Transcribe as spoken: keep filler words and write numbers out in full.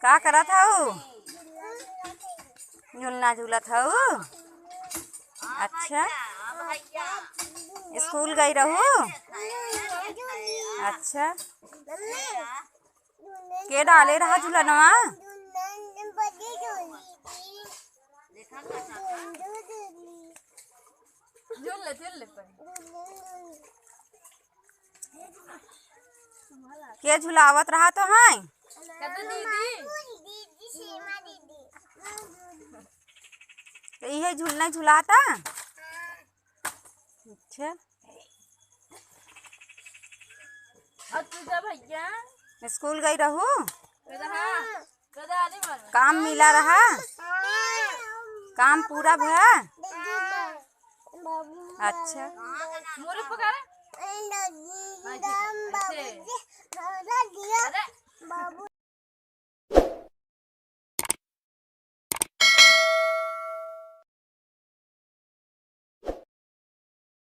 का करत हऊ? झुलना झूलत हऊ? अच्छा, स्कूल गई रहू? अच्छा, के डाले रहा झुलनवा? झूल ले, झूल ले पर। के झुलावत रहा तो है? कदू दीदी। तो इहे झुलना झुलाता। अच्छा, और तू जा भैया। स्कूल गई रहू? कदा, हाँ। कदा आने वाला। काम मिला रहा? काम पूरा भया? अच्छा। मोरे पकड़। ऐसे।